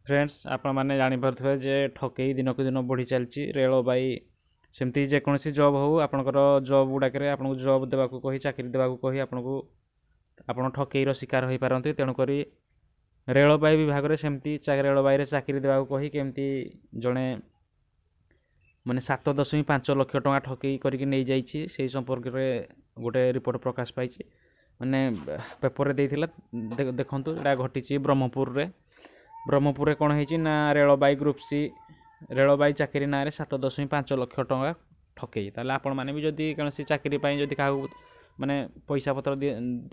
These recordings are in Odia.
ଫ୍ରେଣ୍ଡସ୍, ଆପଣମାନେ ଜାଣିପାରୁଥିବେ ଯେ ଠକେଇ ଦିନକୁ ଦିନ ବଢ଼ି ଚାଲିଛି। ରେଳବାଇ ସେମିତି ଯେକୌଣସି ଜବ୍ ହେଉ, ଆପଣଙ୍କର ଜବ୍ ଗୁଡ଼ାକରେ ଆପଣଙ୍କୁ ଜବ୍ ଦେବାକୁ କହି, ଚାକିରି ଦେବାକୁ କହି ଆପଣଙ୍କୁ ଆପଣ ଠକେଇର ଶିକାର ହୋଇପାରନ୍ତି। ତେଣୁକରି ରେଳବାଇ ବିଭାଗରେ ସେମିତି ରେଳବାଇରେ ଚାକିରି ଦେବାକୁ କହି କେମିତି ଜଣେ ମାନେ 7.5 ଲକ୍ଷ ଟଙ୍କା ଠକେଇ କରିକି ନେଇଯାଇଛି, ସେଇ ସମ୍ପର୍କରେ ଗୋଟେ ରିପୋର୍ଟ ପ୍ରକାଶ ପାଇଛି, ମାନେ ପେପରରେ ଦେଇଥିଲା। ଦେଖନ୍ତୁ, ଏଇଟା ଘଟିଛି ବ୍ରହ୍ମପୁରରେ। ବ୍ରହ୍ମପୁରରେ କ'ଣ ହେଇଛି ନା ରେଳବାଇ ଗ୍ରୁପ୍ ସି ରେଳବାଇ ଚାକିରି ନାଁରେ 7.5 ଲକ୍ଷ ଟଙ୍କା ଠକେଇ। ତାହେଲେ ଆପଣମାନେ ବି ଯଦି କୌଣସି ଚାକିରି ପାଇଁ ଯଦି କାହାକୁ ମାନେ ପଇସା ପତ୍ର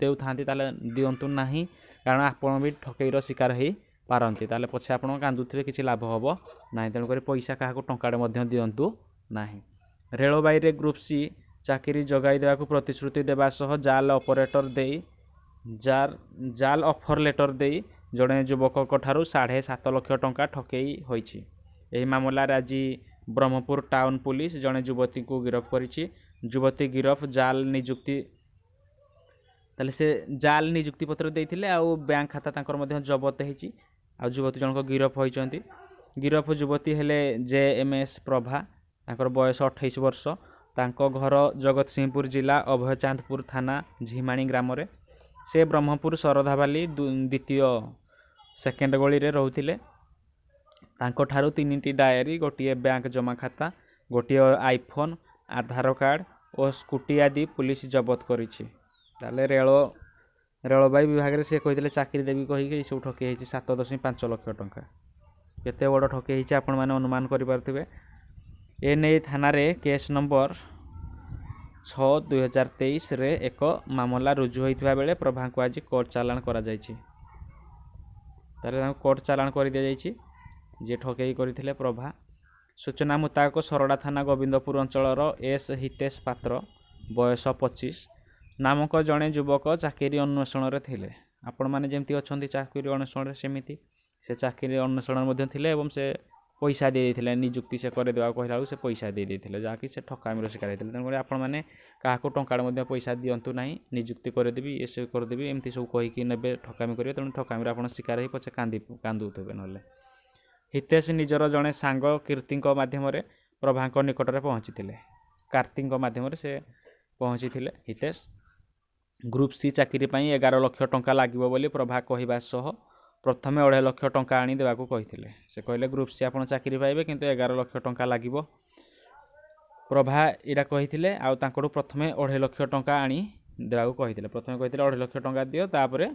ଦେଉଥାନ୍ତି, ତାହେଲେ ଦିଅନ୍ତୁ ନାହିଁ, କାରଣ ଆପଣ ବି ଠକେଇର ଶିକାର ହେଇପାରନ୍ତି। ତାହେଲେ ପଛେ ଆପଣ କାନ୍ଦୁଥିବେ, କିଛି ଲାଭ ହେବ ନାହିଁ। ତେଣୁକରି ପଇସା କାହାକୁ ଟଙ୍କାଟେ ମଧ୍ୟ ଦିଅନ୍ତୁ ନାହିଁ। ରେଳବାଇରେ ଗ୍ରୁପ୍ ସି ଚାକିରି ଯୋଗାଇ ଦେବାକୁ ପ୍ରତିଶ୍ରୁତି ଦେବା ସହ ଜାଲ ଅପରେଟର ଦେଇ ଜାଲ ଅଫର୍ ଲେଟର୍ ଦେଇ ଜଣେ ଯୁବକଙ୍କ ଠାରୁ 7.5 ଲକ୍ଷ ଟଙ୍କା ଠକେଇ ହୋଇଛି। ଏହି ମାମଲାରେ ଆଜି ବ୍ରହ୍ମପୁର ଟାଉନ୍ ପୁଲିସ ଜଣେ ଯୁବତୀଙ୍କୁ ଗିରଫ କରିଛି। ଯୁବତୀ ଗିରଫ ଜାଲ ନିଯୁକ୍ତି, ତାହେଲେ ସେ ଜାଲ ନିଯୁକ୍ତି ପତ୍ର ଦେଇଥିଲେ ଆଉ ବ୍ୟାଙ୍କ ଖାତା ତାଙ୍କର ମଧ୍ୟ ଜବତ ହେଇଛି ଆଉ ଯୁବତୀ ଜଣକ ଗିରଫ ହୋଇଛନ୍ତି। ଗିରଫ ଯୁବତୀ ହେଲେ ଜେ ଏମ୍ ଏସ୍ ପ୍ରଭା। ତାଙ୍କର ବୟସ 28 ବର୍ଷ। ତାଙ୍କ ଘର ଜଗତସିଂହପୁର ଜିଲ୍ଲା ଅଭୟଚାନ୍ଦପୁର ଥାନା ଝିମାଣି ଗ୍ରାମରେ। ସେ ବ୍ରହ୍ମପୁର ଶରଧାବାଲି ଦ୍ୱିତୀୟ ସେକେଣ୍ଡ ଗଳିରେ ରହୁଥିଲେ। ତାଙ୍କଠାରୁ ତିନିଟି ଡାଏରୀ, ଗୋଟିଏ ବ୍ୟାଙ୍କ ଜମା ଖାତା, ଗୋଟିଏ ଆଇଫୋନ୍, ଆଧାର କାର୍ଡ଼ ଓ ସ୍କୁଟି ଆଦି ପୁଲିସ ଜବତ କରିଛି। ତାହେଲେ ରେଳବାଇ ବିଭାଗରେ ସେ କହିଥିଲେ ଚାକିରି ଦେବି କହିକି ଏସବୁ ଠକେଇ ହେଇଛି 7.5 ଲକ୍ଷ ଟଙ୍କା। କେତେ ବଡ଼ ଠକେଇ ହେଇଛି, ଆପଣମାନେ ଅନୁମାନ କରିପାରୁଥିବେ। ଏ ନେଇ ଥାନାରେ କେସ୍ ନମ୍ବର 6/2023ରେ ଏକ ମାମଲା ରୁଜୁ ହୋଇଥିବା ବେଳେ ପ୍ରଭାଙ୍କୁ ଆଜି କୋର୍ଟ ଚାଲାଣ କରାଯାଇଛି। ତାହେଲେ ତାଙ୍କୁ କୋର୍ଟ ଚାଲାଣ କରିଦିଆଯାଇଛି, ଯିଏ ଠକେଇ କରିଥିଲେ ପ୍ରଭା। ସୂଚନା ମୁତାବକ, ସରଡ଼ା ଥାନା ଗୋବିନ୍ଦପୁର ଅଞ୍ଚଳର ଏସ୍ ହିତେଶ ପାତ୍ର, ବୟସ 25 ନାମକ ଜଣେ ଯୁବକ ଚାକିରି ଅନ୍ୱେଷଣରେ ଥିଲେ। ଆପଣମାନେ ଯେମିତି ଅଛନ୍ତି ଚାକିରି ଅନ୍ୱେଷଣରେ, ସେମିତି ସେ ଚାକିରି ଅନ୍ୱେଷଣରେ ମଧ୍ୟ ଥିଲେ ଏବଂ ସେ ପଇସା ଦେଇ ଦେଇଥିଲେ। ନିଯୁକ୍ତି ସେ କରିଦେବାକୁ କହିଲା ବେଳକୁ ସେ ପଇସା ଦେଇ ଦେଇଥିଲେ, ଯାହାକି ସେ ଠକାମିର ଶିକାର ହେଇଥିଲେ। ତେଣୁକରି ଆପଣମାନେ କାହାକୁ ଟଙ୍କାଟେ ମଧ୍ୟ ପଇସା ଦିଅନ୍ତୁ ନାହିଁ। ନିଯୁକ୍ତି କରିଦେବି, ଏସବୁ କରିଦେବି, ଏମିତି ସବୁ କହିକି ନେବେ, ଠକାମି କରିବେ। ତେଣୁ ଠକାମିରେ ଆପଣ ଶିକାର ହେଇ ପଛେ କାନ୍ଦୁଥିବେ ନହେଲେ। ହିତେଶ ନିଜର ଜଣେ ସାଙ୍ଗ କୀର୍ତ୍ତିଙ୍କ ମାଧ୍ୟମରେ ପ୍ରଭାଙ୍କ ନିକଟରେ ପହଞ୍ଚିଥିଲେ। କାର୍ତ୍ତିଙ୍କ ମାଧ୍ୟମରେ ସେ ପହଞ୍ଚିଥିଲେ ହିତେଶ। ଗ୍ରୁପ୍ ସି ଚାକିରି ପାଇଁ 11 ଲକ୍ଷ ଟଙ୍କା ଲାଗିବ ବୋଲି ପ୍ରଭା କହିବା ସହ ପ୍ରଥମେ 2.5 ଲକ୍ଷ ଟଙ୍କା ଆଣି ଦେବାକୁ କହିଥିଲେ। ସେ କହିଲେ, ଗ୍ରୁପ୍ ସି ଆପଣ ଚାକିରି ପାଇବେ, କିନ୍ତୁ 11 ଲକ୍ଷ ଟଙ୍କା ଲାଗିବ। ପ୍ରଭା ଏଇଟା କହିଥିଲେ ଆଉ ତାଙ୍କଠୁ ପ୍ରଥମେ 2.5 ଲକ୍ଷ ଟଙ୍କା ଆଣି ଦେବାକୁ କହିଥିଲେ। ପ୍ରଥମେ କହିଥିଲେ 2.5 ଲକ୍ଷ ଟଙ୍କା ଦିଅ, ତାପରେ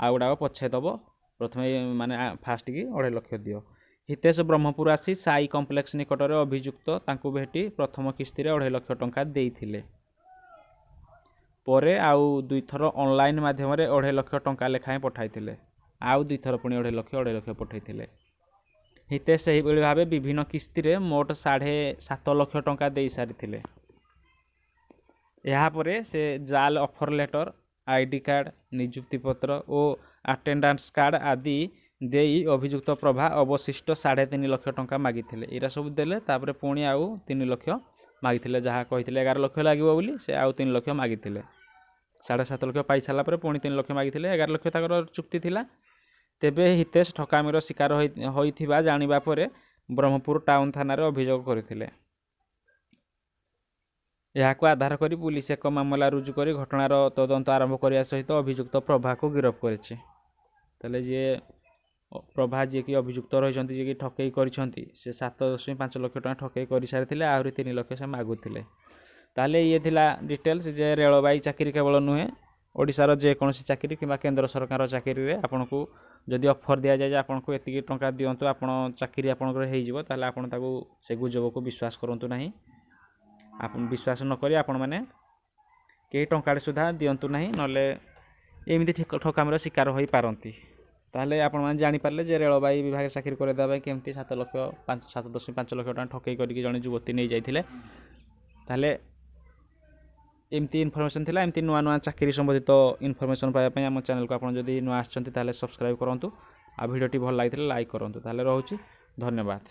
ଆଉ ଗୁଡ଼ାକ ପଛେ ଦେବ। ପ୍ରଥମେ ମାନେ ଫାଷ୍ଟ କି 2.5 ଲକ୍ଷ ଦିଅ। ହିତେଶ ବ୍ରହ୍ମପୁର ଆସି ସାଇ କମ୍ପ୍ଲେକ୍ସ ନିକଟରେ ଅଭିଯୁକ୍ତ ତାଙ୍କୁ ଭେଟି ପ୍ରଥମ କିସ୍ତିରେ 2.5 ଲକ୍ଷ ଟଙ୍କା ଦେଇଥିଲେ। ପରେ ଆଉ ଦୁଇଥର ଅନଲାଇନ୍ ମାଧ୍ୟମରେ 2.5 ଲକ୍ଷ ଟଙ୍କା ଲେଖାଏଁ ପଠାଇଥିଲେ। ଆଉ ଦୁଇଥର ପୁଣି 2.5 ଲକ୍ଷ 2.5 ଲକ୍ଷ ପଠାଇଥିଲେ। ହିତେଶ ସେହିଭଳି ଭାବେ ବିଭିନ୍ନ କିସ୍ତିରେ ମୋଟ 7.5 ଲକ୍ଷ ଟଙ୍କା ଦେଇସାରିଥିଲେ। ଏହାପରେ ସେ ଜାଲ ଅଫର୍ ଲେଟର୍, ଆଇଡି କାର୍ଡ଼, ନିଯୁକ୍ତି ପତ୍ର ଓ ଆଟେଣ୍ଡାନ୍ସ କାର୍ଡ଼ ଆଦି ଦେଇ ଅଭିଯୁକ୍ତ ପ୍ରଭା ଅବଶିଷ୍ଟ 3.5 ଲକ୍ଷ ଟଙ୍କା ମାଗିଥିଲେ। ଏଇଟା ସବୁ ଦେଲେ, ତାପରେ ପୁଣି ଆଉ 3 ଲକ୍ଷ ମାଗିଥିଲେ। ଯାହା କହିଥିଲେ 11 ଲକ୍ଷ ଲାଗିବ ବୋଲି, ସେ ଆଉ 3 ଲକ୍ଷ ମାଗିଥିଲେ। 7.5 ଲକ୍ଷ ପାଇସାରିଲା ପରେ ପୁଣି 3 ଲକ୍ଷ ମାଗିଥିଲେ। 11 ଲକ୍ଷ ତାଙ୍କର ଚୁକ୍ତି ଥିଲା। ତେବେ ହିତେଶ ଠକାମିର ଶିକାର ହୋଇଥିବା ଜାଣିବା ପରେ ବ୍ରହ୍ମପୁର ଟାଉନ୍ ଥାନାରେ ଅଭିଯୋଗ କରିଥିଲେ। ଏହାକୁ ଆଧାର କରି ପୁଲିସ ଏକ ମାମଲା ରୁଜୁ କରି ଘଟଣାର ତଦନ୍ତ ଆରମ୍ଭ କରିବା ସହିତ ଅଭିଯୁକ୍ତ ପ୍ରଭାକୁ ଗିରଫ କରିଛି। ତାହେଲେ ଯିଏ ପ୍ରଭା, ଯିଏକି ଅଭିଯୁକ୍ତ ରହିଛନ୍ତି, ଯିଏକି ଠକେଇ କରିଛନ୍ତି, ସେ 7.5 ଲକ୍ଷ ଟଙ୍କା ଠକେଇ କରିସାରିଥିଲେ, ଆହୁରି 3 ଲକ୍ଷ ସେ ମାଗୁଥିଲେ। ତାହେଲେ ଇଏ ଥିଲା ଡିଟେଲ୍ସ ଯେ ରେଳବାଇ ଚାକିରି କେବଳ ନୁହେଁ, ଓଡ଼ିଶାର ଯେକୌଣସି ଚାକିରି କିମ୍ବା କେନ୍ଦ୍ର ସରକାର ଚାକିରିରେ ଆପଣଙ୍କୁ ଯଦି ଅଫର୍ ଦିଆଯାଏ ଯେ ଆପଣଙ୍କୁ ଏତିକି ଟଙ୍କା ଦିଅନ୍ତୁ, ଆପଣ ଚାକିରି ଆପଣଙ୍କର ହେଇଯିବ, ତାହେଲେ ଆପଣ ତାକୁ ସେ ଗୁଜବକୁ ବିଶ୍ୱାସ କରନ୍ତୁ ନାହିଁ। ଆପଣ ବିଶ୍ୱାସ ନ କରି ଆପଣମାନେ କେହି ଟଙ୍କାଟେ ସୁଦ୍ଧା ଦିଅନ୍ତୁ ନାହିଁ, ନହେଲେ ଏମିତି ଠକାମିର ଶିକାର ହୋଇପାରନ୍ତି। ତାହେଲେ ଆପଣମାନେ ଜାଣିପାରିଲେ ଯେ ରେଳବାଇ ବିଭାଗରେ ଚାକିରି କରିଦେବା ପାଇଁ କେମିତି 7 ଲକ୍ଷ ପାଞ୍ଚ 7.5 ଲକ୍ଷ ଟଙ୍କା ଠକେଇ କରିକି ଜଣେ ଯୁବତୀ ନେଇଯାଇଥିଲେ। ତାହେଲେ ଏମିତି ଇନଫର୍ମେସନ୍ ଥିଲା। ଏମିତି ନୂଆ ନୂଆ ଚାକିରି ସମ୍ବନ୍ଧିତ ଇନଫର୍ମେସନ୍ ପାଇବା ପାଇଁ ଆମ ଚ୍ୟାନେଲକୁ ଆପଣ ଯଦି ନୂଆ ଆସିଛନ୍ତି, ତାହେଲେ ସବସ୍କ୍ରାଇବ୍ କରନ୍ତୁ ଆଉ ଭିଡ଼ିଓଟି ଭଲ ଲାଗିଥିଲେ ଲାଇକ୍ କରନ୍ତୁ। ତାହେଲେ ରହୁଛି, ଧନ୍ୟବାଦ।